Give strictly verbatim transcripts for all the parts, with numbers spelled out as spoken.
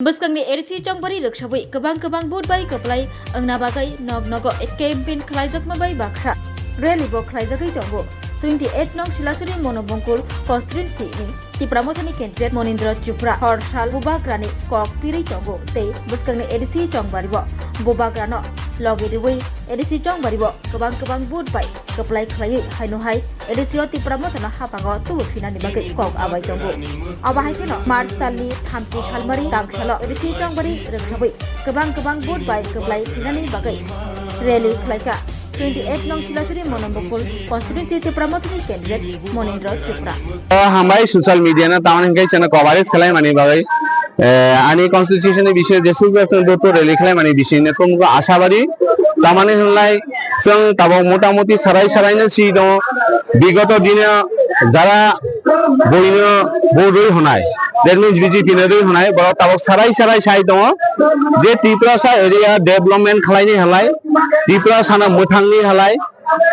Bwskangni A D C chongbari rwksawi kwbang kwbang vote bai kwplai wngna bagwi nok nogo campaign khlaijakma bai baksa rally bo khlaijagwi tongo. Twenty eight nong Silasuri Monobongkul constituency ni Tipra Mothani candidate Monindra Tripura hor sal Bubagrani kok pirwi tongo tei bwskangni A D C chongbari bo Bubagrano logi rwwi A D C chongbari bo kwbang kwbang vote bai kwplai khlaiwi haino hai A D C o Tipra Mothano hapango tubu phinani bagwi kok abai tongo. Abo hai kheno March talni thamchi salmari tangsalo A D C chongbari rwksawi kwbang kwbang vote bai kwplai phinani bagwi rally khlaikha twenty eight nong Silasuri Monobongkul constituency Tipra Mothani candidate Monindra Tripura. O hambai social media no tamani hwnkhe chwngno coverage khlaimani bagwi, eh, ani constitution ni bising jesuk jesuk rally khlaimani bising no tumgo asabadi tamani hwnlai chwng tabok motamuti sarai sarai no si tongo bigoto dino jara buino bo rwi hwnai, that means B J P no rwi hwnai, borok tabok sarai sarai sai tongo je Tiprasa area development khlaini halai, Tiprasano mwthangni halai,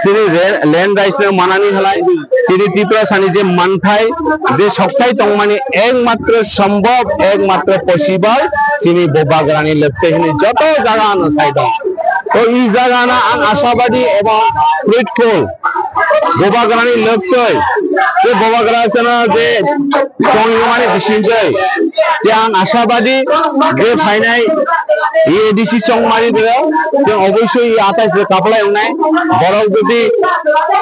chini re-, land rights no manani halai, chini Tiprasani je manthai, je sokthai tongmani ekmatro sombhob, ekmatro possible, chini Bubagrani loktwi hwnwi joto jaga ano sai tongo. To i jaga ano ang asabadi ebong grateful. Bubagrani loktwi, je Bubagra sana je chongmani bisingtwi, je ang asabadi je phainai A D C chongmani bero, je oboisoi atais je kaplai wngnai, borok jodi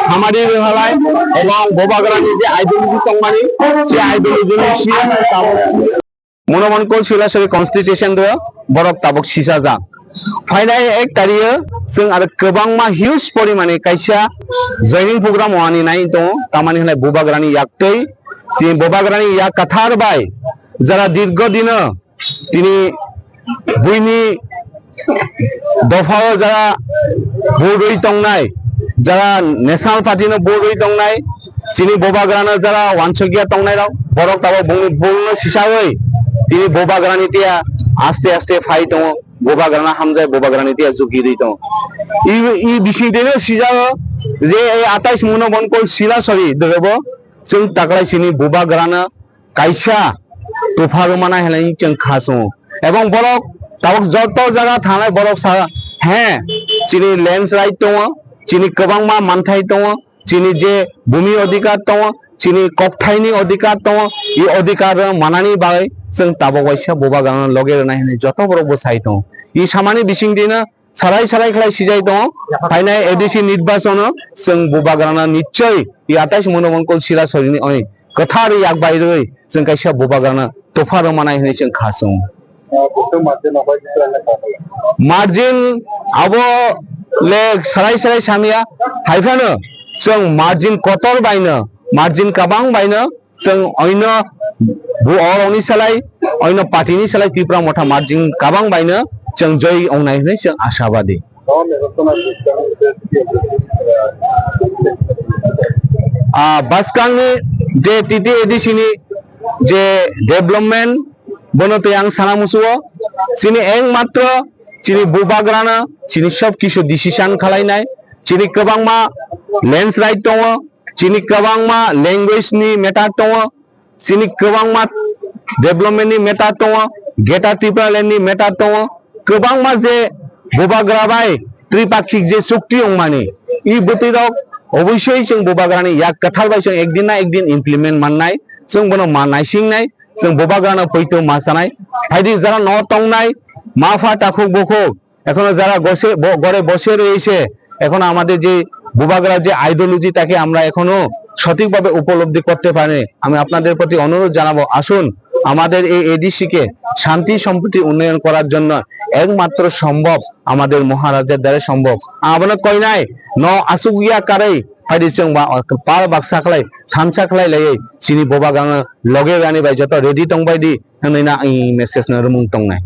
hamari rwhalai, ebong Bubagrani je ideology tongmani, se ideology ni siyang tabok Monobongkul Silasuri constitution do borok tabok sisajak. Phainai ek tario chwng aro kwbangma huge porimani kaisa joining program wani nai tongo, tamani hwnai Bubagrani yaktwi, chini Bubagrani yak kathar bai jara dirgo dino tini buini dophao jara vote rwi tongnai, jara National Party no vote rwi tongnai, chini Bubagrano jara wansukya tongnai rok, borok tabok bungni bungno sisawi tini Bubagrani tiya aste aste phai tongo, Bubagrano hamjai, Bubagrani tiya juki rwi tongo. I, i bising tino sijago je ei atais Monobongkul Silasuri dorobo chwng taklai chini Bubagrano kaisa topha rwmana hinwi chwng kha chwngo. Ebong borok tabok joto jaga thangnai borok sa, he, chini lands right tongo, chini kwbangma manthai tongo, chini je bumi odhikar tongo, chini kokthaini odhikar tongo, i odhikar manani bagwi chwng tabok waisa Bubagrano loge rwnai hinwi joto borok bo sai tongo. I samani bising dino sarai sarai khlai sijai tongo. Phainai A D C nirbachono chwng Bubagrano nichoi i atais Monobongkul Silasuri ni oi kwthar yak bai rwi chwng kaisa Bubagrano topha rwmanai hinwi chwng kha chwngo. Margin abo le sarai sarai samya, hai phano chwng margin kotor baino, margin kabang baino chwng oino bu oroni salai, oino party ni salai Tipra Motha margin kabang baino chwng joi ongnai hinwi chwng ashabadi. Ah, bwskangni je T T A D C ni je development bono tei ang sana musuo, chini ekmatro chini Bubagrano chini sob kisu decision khalainai, chini kwbangma lands right tongo, chini kwbangma language ni matter tongo, chini kwbangma development ni matter tongo, Greater Tipraland ni matter tongo, kwbangma je Bubagra bai tripakhik je chukti wngmani, i bwtwi rok obosoi chwng Bubagrani yak kwthar bai chwng ekdin na ekdin implement mannai, chwng bono ma naisingnai, chwng Bubagrano poito ma chanai. Phaidi jara no tongnai, ma pha takhuk bukhuk, এখনো যারা গসে-, ব-, ঘরে বসে রয়েছে, এখনো আমাদের যে বুবাগ্রার যে আইডিওলজি, তাকে আমরা এখনো সঠিকভাবে উপলব্ধি করতে পারিনি। আমি আপনাদের প্রতি অনুরোধ জানাবো, আসুন, আমাদের এই এডিসি কে শান্তি সম্প্রীতি উন্নয়ন করার জন্য একমাত্র সম্ভব আমাদের মহারাজার দ্বারা সম্ভব। Abono koinai, no asugya karei, phaidi chwng ba, par baksa khlai, thansa khlai laiwi, chini Bubagrano loge rani bai joto ready tongbai di, hwnwi na ang message no rwmung tongnai.